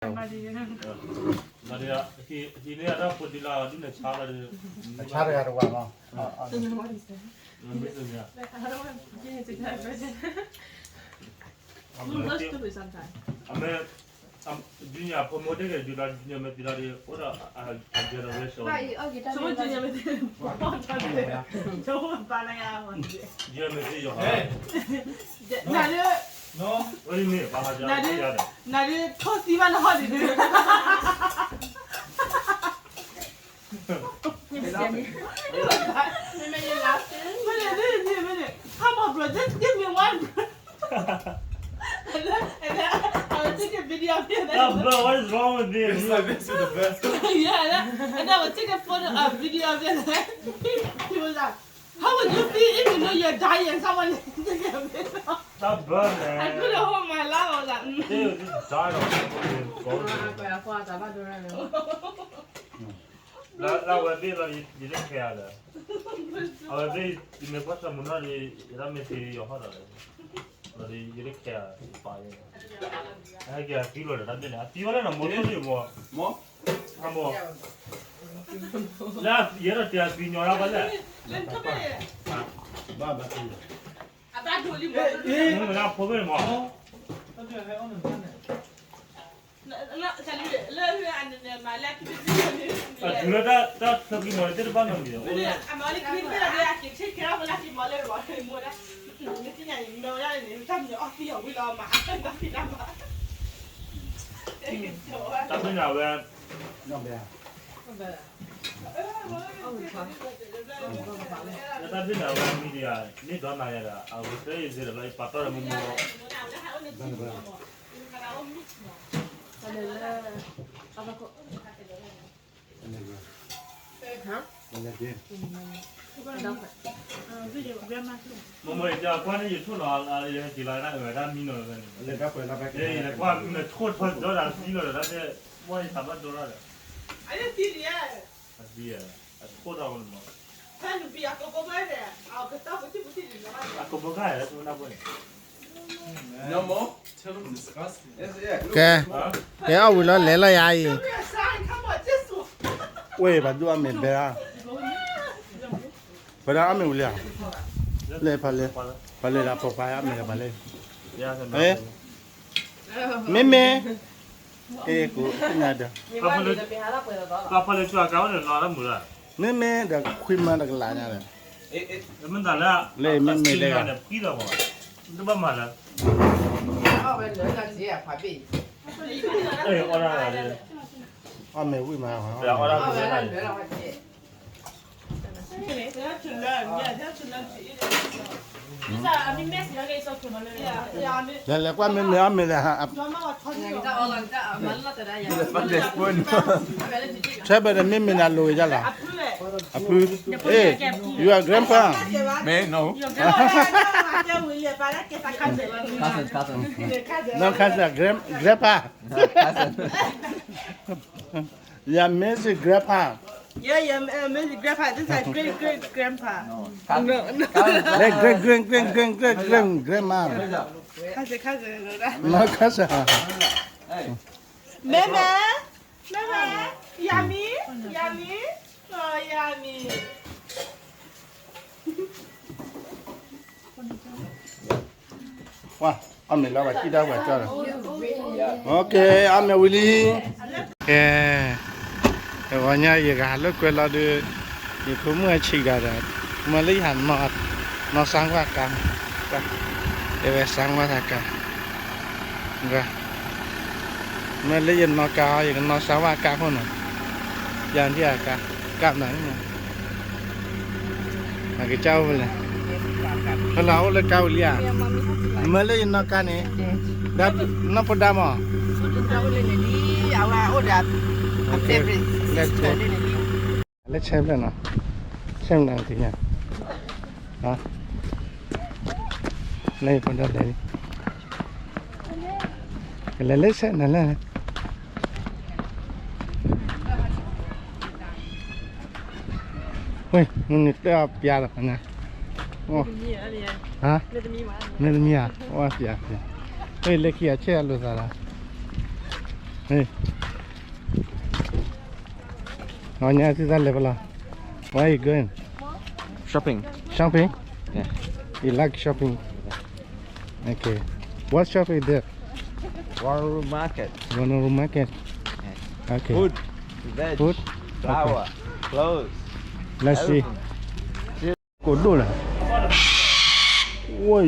ဒီး ဟံးန့ၢ်အတၢ်ဖိဒံလၢဒ်န့ၣ်ဆါလီၤဒီး အဆါတဂၤတဝၤမး မ့ၢ်တမ့ၢ် အမ့ၢ် Junior ဖိမ့ၢ်တက့ၢ် Junior မ့ၢ်သံလီၤဒီး အိၣ်ဒီးအ generation မ့ၢ်သံယီၤ နဒု နဒုထိသံဘၣ်နဟီၣ်ဒံးဒု Come on, bro, just give me one, bro. And then, and then I will take a video of you. Oh, bro, what is wrong with you? It's like this is the best. Yeah, and then, and then I will take a photo, a video of you. He was like, how would you feel if you know you're dying and someone is taking a video? That burn, man. I couldn't hold my laugh. I was like, mm. Dude, you died of fucking exposure. လၢအဝဲသ့ၣ်လီၤ ယတခဲအါလၢ အဝဲသ့ၣ် ယမ့ၢ်ကွၢ်ဆၢမုၢ်နီၢ်ဒီး ယတၢ်မ့ၢ်သံယီၤဟီၣ်ဒီး လီၤဒီး ယတခဲအါ ယပာ်ယဲ အဟဲက့ၤအသံလီၤဒီး တၢ်မ့ၢ်န့ၣ် အသံဝဲလၢနမိၢ်ထူၣ်န့ၣ်မ့ၢ် အမိၢ် လၢယဲဒီးတဲအသံညီရၣ်ဘၣ်လဲၣ် ဘၣ်ဘၣ်သံ မ့ၢ်မ့ၢ်ဒၣ်ဖိမ့ၢ်န့ၣ်မ့ၢ် အတုၤလၢတၢ်သၢကံမီၤန့ၣ် သ့ၣ်တဘၣ်နီတမံၤဒီး တၢ်သ့ၣ်ညါဝဲ တၢ်သ့ၣ်ညါဝဲ media န့ၢ်ဒီးနၤယၤဒီး အဝဲသ့ၣ်ယသ့ဒီးလီၤ ယပာ်တီၢ်ဒီးမိၢ်မိၢ် မိၢ်မိၢ် ယကွၢ်န့ၣ် ယဟဲက့ၤလီၤဒၣ်ဝဲဒၣ်မံနီၤဝဲန့ၣ် ယလဲၤကွၢ်မံနီၤ ထိၣ်ထီၣ်ဒီးသံလီၤဒီး တၢ်သ့ၣ် ဝဲယသးဘၣ်ဒိရၣ်ဒီး အသံ အထိၣ်ထီၣ်ဝဲန့ၣ်မး အကဘီကါလဲၣ် တဝဲဒၣ်ဘိန့ၣ် ကဲ ကဲအီၣ်ဝံၤလီၤလဲၤလီၤယၤအံၤ ဝဲဘၣ်ဒိၣ်အမဲာ်ဘဲဧါ ဝဲဒၣ်အီၣ်မ့ၢ်ဝံၤလံဧါ လၢဖးလဲၣ် ဖးလဲၣ်လၢဖိခွါအီၣ်မ့ၢ်လၢဖးလဲၣ် မ့မ့ၢ် အဲ ကိးနၤဒီး ပှၤဖီလ့ၣ်ဆူအကါအိၣ်န့ၣ်လီၤတၢ်မုာ်လၢ မ့မ့ၢ်ဒီးခွံမၢဒီးကလးညါဒီး မ့ၢ်တၢ်လၢ လၢမ့မ့ၢ်လၢ ဖှံလီၤမး တဘၣ်မၤလၢ အီၣ်မ့ၢ်ဝံၣ်မး လဲၤလဲၤကွၢ်မ့မ့ၢ်အီၣ်မ့ၢ်လဲၣ် ဆဲဘၣ်ဒီးမ့မ့ၢ်နၤလိၤဝဲဒၣ်လီၤ အဖု Hey, you are grandpa? Me? No. No, cousin, cousin. Grandpa. Yeah, miss grandpa. Yeah, yeah, uh, miss grandpa. This is great great grandpa. No, no. Great great great great great great great grandma. Cousin, cousin. No, cousin. Mama, mama, yummy, yummy, oh yummy. ဝါ အီၣ်မ့ၢ်လီၤဘၣ် ကံၣ်ဒၣ်ဝဲကၠီလီၤ Okay အီၣ်မ့ၢ်ဝံၤလံ ကဲ တဂီၤညါယဂၤဟးလိာ်ကွဲလီၤဒီး ယဖိမုၣ်အဆံးဒီး မၢလၢယဟး နီၢ်စၢ်ကွၢ်ကါ တဲဝဲစၢ်ကွၢ်သးကါ မၢလၢယနီၢ်ကါ ယကနီၢ်စၢ်ကွၢ်ကါခိၣ်နီၤ ယၤဒ်အကါ ကါနၤ အကစၢ်အိၣ်ဖဲလဲၣ် ဖဲလၢအိၣ်လၢကါဝံၤလံဧါ မၢလၢယနီၢ်ကါန့ၣ် ဒၣ်နီၢ်ဖိဒါမး လၢဆဲဖျၢၣ်နီၤ ဆဲဖျၢၣ်နီၤတညါ လၢဖိဒါလဲၤလံ ကလဲၤလၢဆဲနၤလဲၣ် ဝဲ မုၢ်နံၤတဲအီၤပျါလီၤနၤ ဟါ မ့တမံၤဧါ အိၣ်ပျါပျါ ဝဲ လၢခံအဆဲအလိာ်သးလီၤ Hey. အဝဲညါသုသးလဲၤဖဲလဲၣ်. Where you going? Shopping. Shopping? Yeah. You like shopping? Okay. What shop is there? Wanneroo Market. Wanneroo Market. Yeah. Okay. Food, veg, food, flower, okay, clothes. Let's see. Everything. ကိၣ်ဒိၣ်လၢ ဝို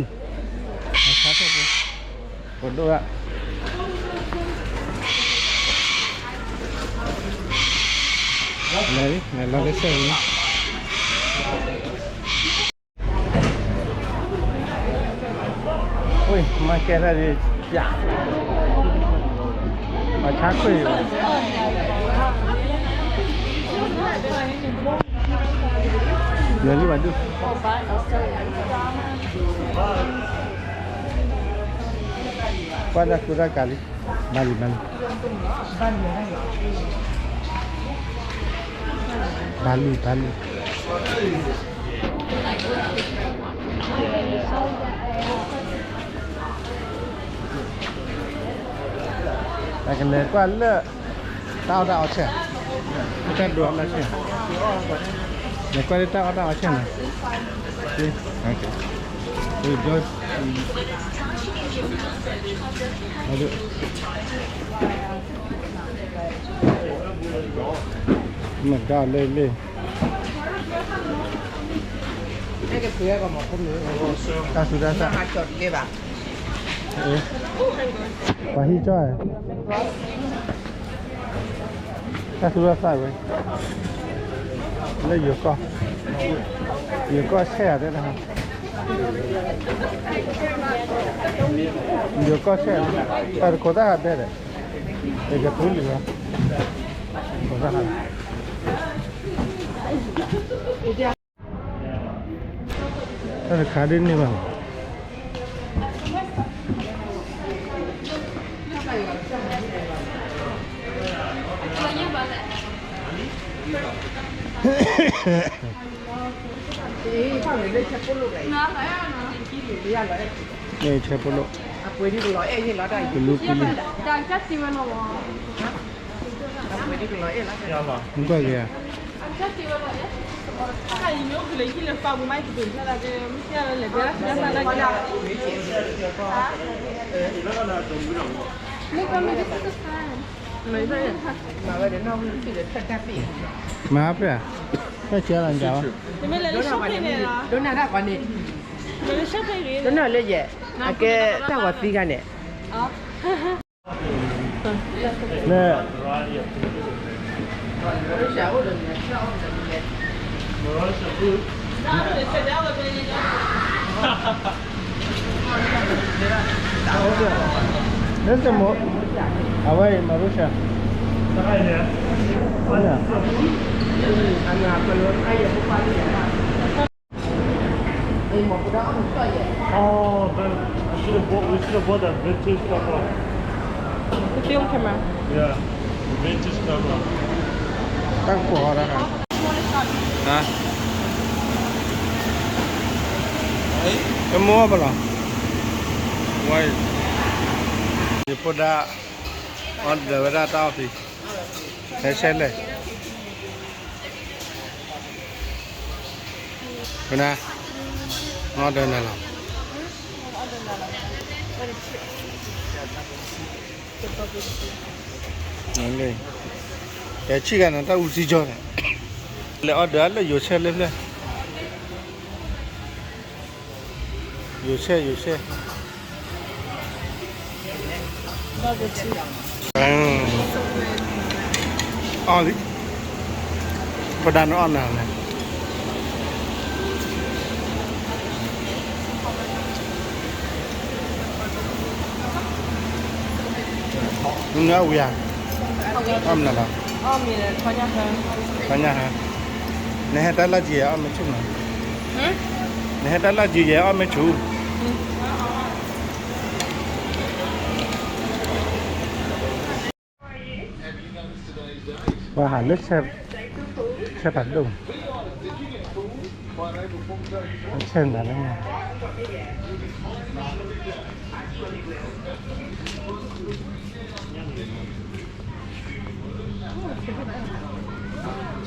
ကိၣ်ဒိၣ်လၢ လဲၤလီၤကစၢၢ်လံ ဝို မၤကဲထီၣ်ဒံး ပျၢ် မၤဆါခွေၣ် လဲၤလံဘၣ်ဒုး ကွၢ်တၢ်ကူတၢ်ကၤလံ ဘၣ်လံ ဘၣ်လံ ဘၣ်လံ ဘၣ်လံ ပကလဲၤကွၢ်လၢ တၢ်အီၣ်တၢ်အီဆဲၣ်, တၢ်ဒိးအီၣ်တၢ်ဆဲၣ်, လဲၤကွၢ်လၢတၢ်အီၣ်တၢ်အီဆဲၣ်နီၤ, မ့ၢ်ကါလၢလၢ တၢ်သူတၢ်သၣ်, ပှၤဟံးကၠီၣ်, တၢ်သူတၢ်သၣ်ဝဲ, လၢယိၤကီၢ်, ယိၤကီၢ်ဆဲၣ်ဧါတဲ, ယိၤကီၢ်ဆဲၣ်, တၢ်တခိးတၢ်ဟးဒဲးဒီး, ယကသူလံၤလီၤ, တၢ်တခါဒ်န့ၣ်ဘၣ်. ဆဲးဖိလိၣ်, ကလူးကလူး, မ့ၢ်ကွၢ်က့ၤဧါ. မၤဖဲ, ဖဲဆဲးလီၤညါ, တနၢ်လၢယဲ, အကဲတၢ်ဝၤသံဂၤန့ၣ် လဲၣ်, Mauritius, အဝဲအံၤ Mauritius, တၢ်ကပီၤအီၤဒၣ်, တမ့ၢ်အီၣ်ဘၣ်လီၤ, ဝဲအံၤ, ယဖိဒါ order ဝဲဒၣ်တၢ်အီၣ်သံ, ဟဲဆဲးလဲၣ် ဝဲဒၣ်, န order နၤလီၤ, ကဲဆံၣ်ဂၤန့ၣ် တၢ်အူစံကၠီန့ၣ်, လဲၤ order လၢယိၤဆဲးလၢဖျဲၣ်, ယိၤဆဲး ယိၤဆဲး အီၣ်လံ, ဖိဒါန့ၣ်အီၣ်နၤလဲၣ်, နအီၣ်ဝံၤဧါ, အီၣ်မနုၤလီၤ, ခီညါဟါ, နဟဲတၢ်လၢ်ကံၤယဲအီၣ်မ့ၢ်ဆူၣ်နီၤ, နဟဲတၢ်လၢ်ကံၤယဲအီၣ်မ့ၢ်ဆူၣ် ပှၤဟးလၢဆဲး, ဆဲးဖးဒိၣ်, ဆဲးနၤလၢ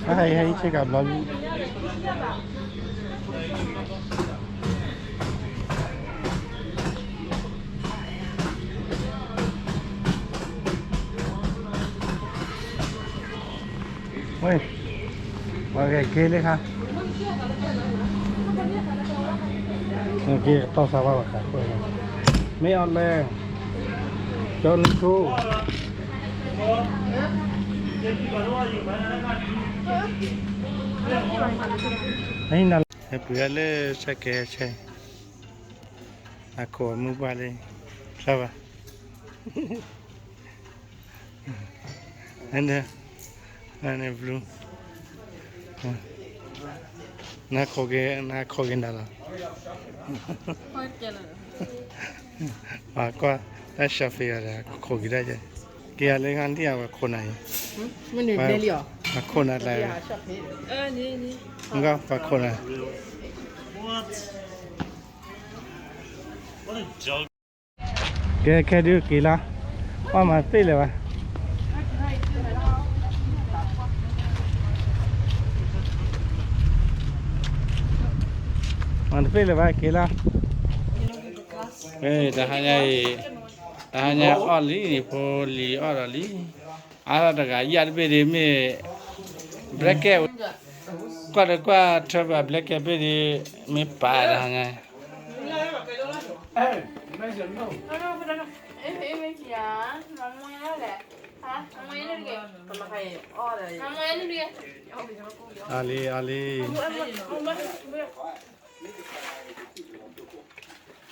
ဟဲဟဲဆ့ကၤဘျီလံ. ဝဲ, ပှၤဂဲၤက့ၤလၢခါ, က့ၤတီၢ်စါဘၣ်ဘၣ်ခါ, မ့ၢ်အီၤလဲၣ်, ကၠီနူဆိ ဟဲပှ့ၤလၢဆဲကဲဆဲ, အခိၣ်အမုၢ်ပှၢ်လံ, စၢဘၣ်, န့ၣ်, န့ၣ်ဘျုး, နခိၣ်က့ၤ, နခိၣ်က့ၤနၤလီၤ, ပှၤကွၢ်, တၢ် shopping ဒီး ခိၣ်က့ၤဒၣ်ယဲ, က့ၤယၤလၢခါလံအဝဲခိၣ်နၤအံၤ, အခိၣ်နၤတၢ်, ပှၤခိၣ်နၤ ကဲခဲဒုးက့ၤလီၤ, ပှၤမၤတပ့ၢ်လၢၤဘၣ်, မၤတပ့ၢ်လၢၤဘၣ်က့ၤလီၤ, တဟါညါအံၤ, တဟါညါအီၣ်လံန့ၣ် ဖိလံၤအီၣ်ဒီးလံ, အါထီၣ်တဂၤယၣ်တဘ့ၣ်ဒ်မ့ၢ် blanket, ကွၢ်တကွၢ်ထၢဘၣ် blanket ဘ့ၣ်ဒ် မ့ၢ်ပာ်တဟါညါ အလံ အလံ,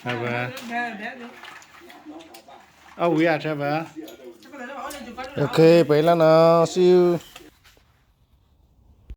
အဝဲ, အဝံၤအထၢဘၣ်, ပှဲၤလီၤနီၤ see you.